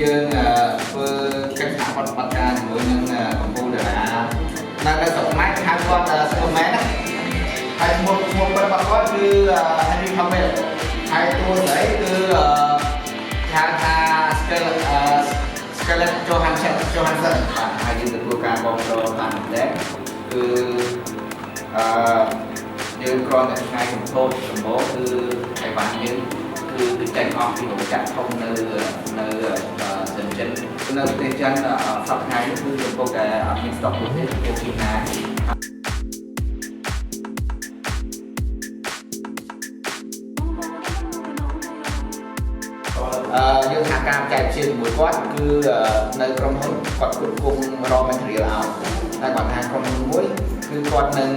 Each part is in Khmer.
យើងធ្វើកិច្ចសហប្រតិបត្តិការជាមួយនឹងកម្ពុជាតារានៅស្រុកខ្មែរគេហៅគាត់ Superman ណាហើយឈ្មោះពិតរបស់គាត់គឺ Henry Cavill ហើយតួស្រីគឺហៅថា Scarlett Johansson បាទហើយយើងទទួលការគាំទ្រតាមមែនគឺអឺយើងគ្រាន់តែថ្ងៃសម្ពោធសម្បូរគឺអីវ៉ាន់យើងគឺចេញអស់ពីរោងចក្រធំនៅចិនចិននៅប្រទេសចិនសប្តាហ៍ថ្ងៃនេះគឺកំពុងតែអត់មានស្តុកទេគឺពីណា យើងសហការបច្ចេកវិទ្យាជាមួយគាត់គឺនៅក្រុមហ៊ុនគាត់គ្រប់គ្រង raw material ឲ្យតែគាត់ថាក្រុមហ៊ុនមួយគឺគាត់នឹង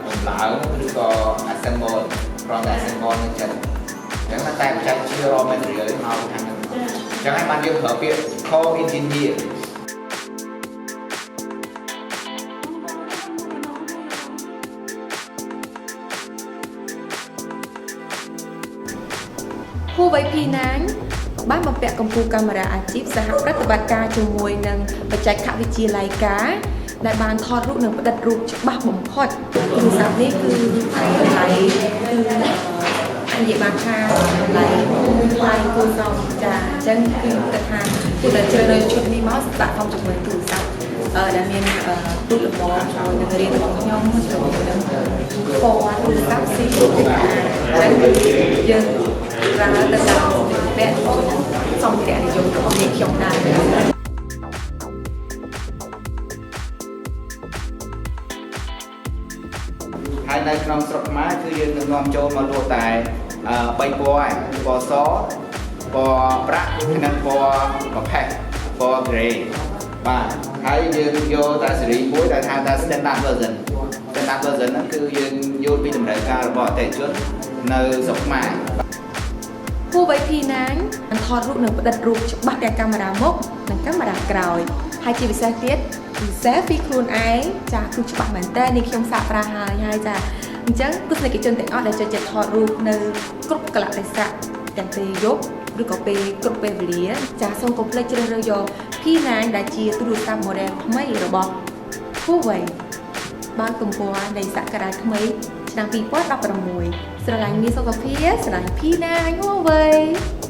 បំឡើងឬក៏ assemble គ្រាន់តែ assemble នៅចិនអញ្ចឹងតែបច្ចេកវិទ្យា raw material មកពីខាងហ្នឹងអញ្ចឹងហើយបានយើងប្រើពាក្យ co-engineer។ Huawei P9 បានបំពាក់កម្ពូលកាមេរ៉ាអាជីពសហប្រតិបត្តិការជាមួយនឹងបច្ចេកវិទ្យា Leica ដែលបានថតរូបនិងផ្តិតរូបច្បាស់បំផុតទូរស័ព្ទនេះគឺតម្លៃគឺអនិយាយបានថាតម្លៃថ្លៃគួរសមចាអញ្ចឹងគឺគិតថាគួរតែជ្រើសរើសឈុតនេះមកស្ដាក់ផងជាមួយទូរស័ព្ទដែលមានទូល្មមជាមួយនឹងរៀងរបស់ខ្ញុំជាមួយនឹងពណ៌ទូរស័ព្ទស៊ីគ្រប់ទាំងអញ្ចឹងគឺយើងប្រើទៅតាមសម្លៀកបំពាក់សម្ភារៈនិយមរបស់នាងខ្ញុំដែរ ហើយនៅក្នុងស្រុកខ្មែរគឺយើងនឹងនាំចូលមកលក់តែ3ពណ៌ឯងពណ៌សពណ៌ប្រាក់និងពណ៌ប្រផេះពណ៌ gray បាទហើយយើងយកតែស៊េរីមួយដែលហៅថា standard version។ Standard version ហ្នឹងគឺយើងយល់ពីតម្រូវការរបស់អតិថិជននៅស្រុកខ្មែរ Huawei P9 នឹងថតរូបនិងផ្តិតរូបច្បាស់ទាំងកាមេរ៉ាមុខនិងកាមេរ៉ាក្រោយហើយជាពិសេសទៀតគឺ selfie ខ្លួនឯងចាគឺច្បាស់មែនតើនេះខ្ញុំសាកប្រើហើយហើយចាអញ្ចឹងទស្សនិកជនទាំងអស់ដែលចូលចិត្តថតរូបនៅគ្រប់កលៈទេសៈទាំងពេលយប់ឬក៏ពេលគ្រប់ពេលវេលាចាសូមកុំភ្លេចជ្រើសរើសយក P9 ដែលជាទូរស័ព្ទ model ថ្មីរបស់ Huawei បើកទំព័រនៃសករាជថ្មីឆ្នាំ2016ស្រឡាញ់មានសុខភាពស្រឡាញ់ P9 Huawei។